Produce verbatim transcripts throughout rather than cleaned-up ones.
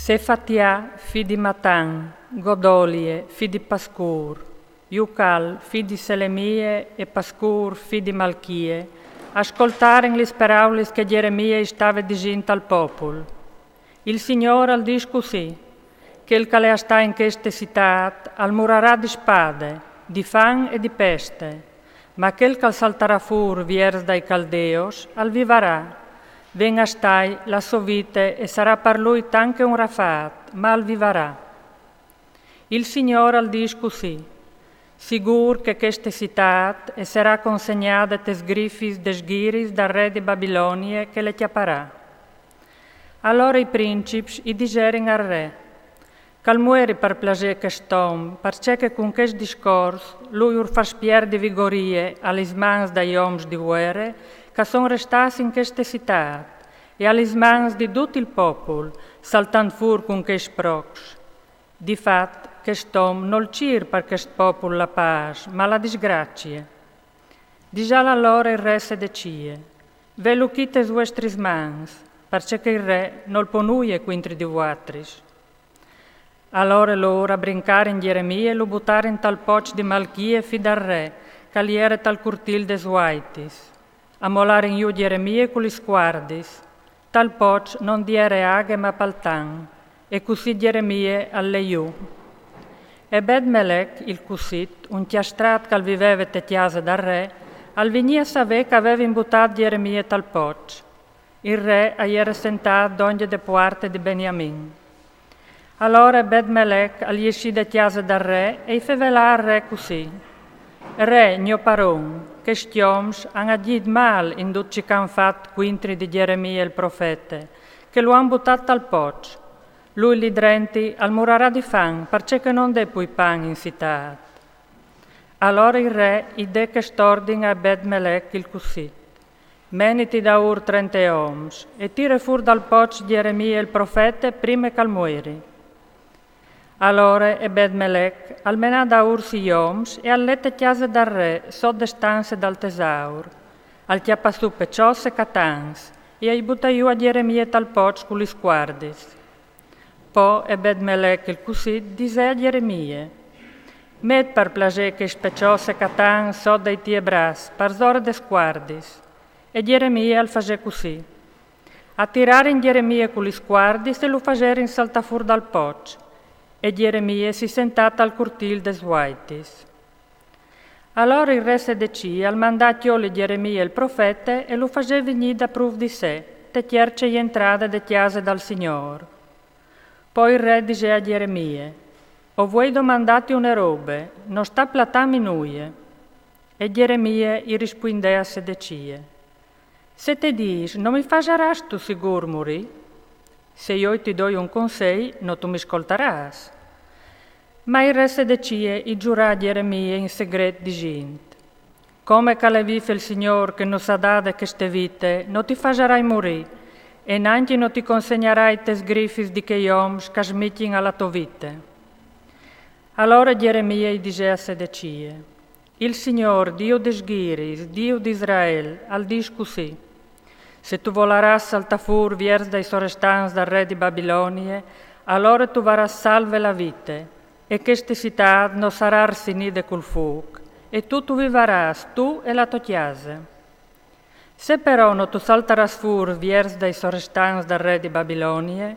Tefatià, fi di Matan, Godolie, fi di Pascur, Jucal, fi di Selemie, e Pascur, fi di Malchie, a scoltarin lis peraulis che Gjeremie i stave disint al popul. Il Signôr al dîs cussì: chel ch'al è a stâ in cheste citât al murarà di spade, di fam e di peste, ma chel ch'al saltarà fûr viers dai Caldeos al vivarà. Ven a stâi la sô vite e sarà par lui tant che un rafât, ma al vivarà. Il Signôr al dîs cussì: Sigûr che cheste citât e sarà consegnade tes grifis des ghiris dal re di Babilonie che le cjaparà. Alore i princips i diserin al re: Ch'al mueri par plasê chest om, parcè che cun chest discors lui ur fâs pierdi vigorie a lis mans dai oms di vuere ch'a son restâts in cheste citât e a lis mans di dut il popul, saltant fûr cun chescj procs. Di fat, chest om nol cîr par chest popul la pâs, ma la disgracie. Disal alore il re Sedecie: Velu chi tes vuestris mans, parcè che il re nol pò nuie cuintri di vuatris. Alore lôr a brincarin Gjeremie e lu butarin tal poç di Malchie, fi dal re, ch'al jere tal curtîl des vuaitis. A molarin jù Gjeremie cu lis cuardis. Tal poç no 'nd jere aghe ma paltan, e cussì Gjeremie al lè jù. Ebed-Melec, il cussit, un cjastrât ch'al viveve te cjase dal re, al vignì a savê ch'a vevin butât Gjeremie tal poç. Il re a jere sentât dongje de puarte di Beniamin. Alore Ebed-Melec al jessì de cjase dal re e i fevelà al re cussì: Re, gno paron, chescj oms a àn agjît mâl in dut ce ch'a àn fat cuintri di Gjeremie il profete, che lu àn butât tal poç. Lui li drenti al murarà di fam, parcè che no 'nd è plui pan in citât. Alore il re i dè chest ordin a Ebed-Melec il cussit: Meniti daûr trente oms e tire fûr dal poç Gjeremie il profete prime ch'al mueri. Alore Ebed-Melec al menà daûr siei oms e al lè te cjase dal re, sot de stanze dal tesaur. Al cjapà sù peçots e catans e i butà jù a Gjeremie tal poç cu lis cuardis. Po Ebed-Melec il cussit disè a Gjeremie: Met par plasê chescj peçots e catans sot dai tiei braçs, parsore des cuardis. E Gjeremie al fasè cussì. A tirarin Gjeremie cu lis cuardis e lu faserin saltâ fûr dal poç. E Gjeremie si sentà tal curtîl des vuaitis. Alore il re Sedecie al mandà a cjoli Gjeremie il profete e lu fasè vignî daprûf di se, te tierce jentrade de cjase dal Signôr. Po il re disè a Gjeremie: O vuei domandâti une robe, no sta platâmi nuie. E Gjeremie i rispuindè a Sedecie: Se te dîs, no mi fasarâstu sigûr murî? Se jo ti doi un consei, no tu mi scoltarâs. Ma il re Sedecie i zurà a Gjeremie in segret disint: Come ch'al è vîf il Signôr che nus à dade cheste vite, no ti fasarai murî, e nancje no ti consegnarai tes grifis di chei oms ch'a smicjin a la tô vite. Alore Gjeremie i disè a Sedecie: Il Signôr, Diu des ghiris, Diu di Israel, al dîs cussì: Se tu volarâs saltâ fûr viers dai sorestants dal re di Babilonie, alore tu varâs salve la vite, e cheste citât no sarà arsinide cul fûc, e tu tu vivarâs, tu e la tô cjase. Se però no tu saltarâs fûr viers dai sorestants dal re di Babilonie,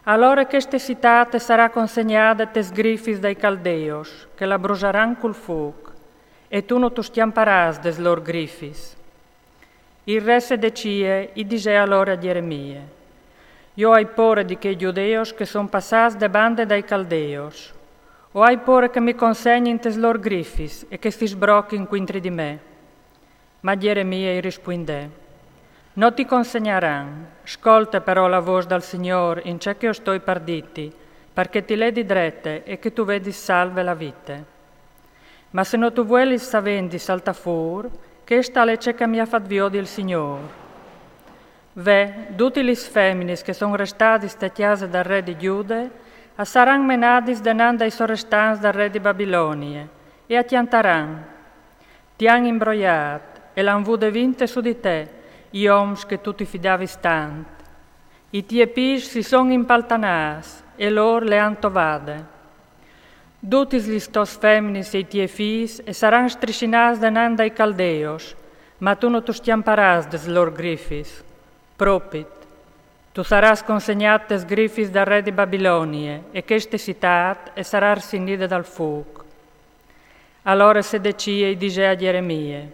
alore cheste citât e sarà consegnade tes grifis dai Caldeos, che la brusaran cul fûc, e tu no tu scjamparâs des lôr grifis. Il re Sedecie i disè alore a Gjeremie: Jo o ai pôre di chei Gjudeos che son passâts de bande dai Caldeos. O ai pôre che mi consegnin tes lôr grifis e che si sbrochin cuintri di me. Ma Gjeremie i rispuindè: No ti consegnaran, scolte però la vôs dal Signôr in ce che jo o stoi par dîti, par che ti ledi drete e che tu vedis salve la vite. Ma se no tu vuelis savênt di saltâ fûr, cheste e je ce che mi à fat viodi il Signôr. Ve, dutis lis feminis che son restadis te cjase dal re di Gjude, a saran menadis denant dai sorestants dal re di Babilonie, e a cjantaran: Ti àn imbroiât, e l'àn vude vinte su di te, i oms che tu ti fidavis tant. I tiei pîts si son impaltanâts e lôr le àn tovade. Dutis lis tôs feminis e i tiei fîs e saran strissinâts denant dai Caldês, ma tu no tu scjamparâs des lôr grifis. Propit. Tu sarâs consegnât tes grifis dal re di Babilonie, e cheste citât e sarà arsinide dal fûc. Alore Sedecie i disè a Gjeremie: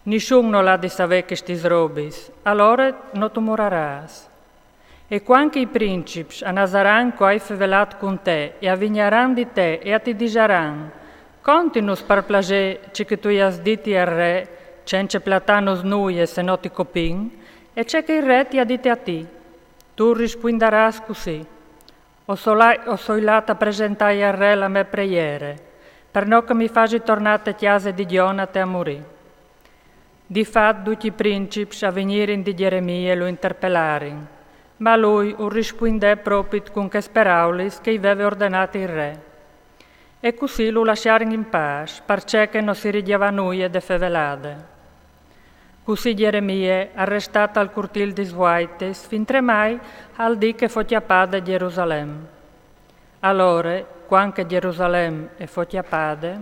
Nissun nol à di savê chestis robis, alore no tu morarâs. E cuant che i princips a nasaran che o ai fevelât cun te e a vignaran di te e a ti disaran: Continus par plasê ce che tu i âs diti al re, cence platânus nuie se no ti copìn, e ce che il re ti à dite a ti. Tu rispuindarâs cussì: O soi lât a presentâi al re la mê preiere, par no che mi fasi tornâ te cjase di Gjonate a murî. Di fat ducj i princips a vignirin di Gjeremie e lu interpelarin, ma lui ur rispuindè propit cun chês peraulis che i veve ordenât il re. E cussì lu lassarin in pâs, parcè che no si rigjavà nuie de fevelade. Cussì Gjeremie al restà tal curtîl dis vuaitis fintremai al dì che e fo cjapade Gjerusalem. Alore, cuant che Gjerusalem e fo cjapade,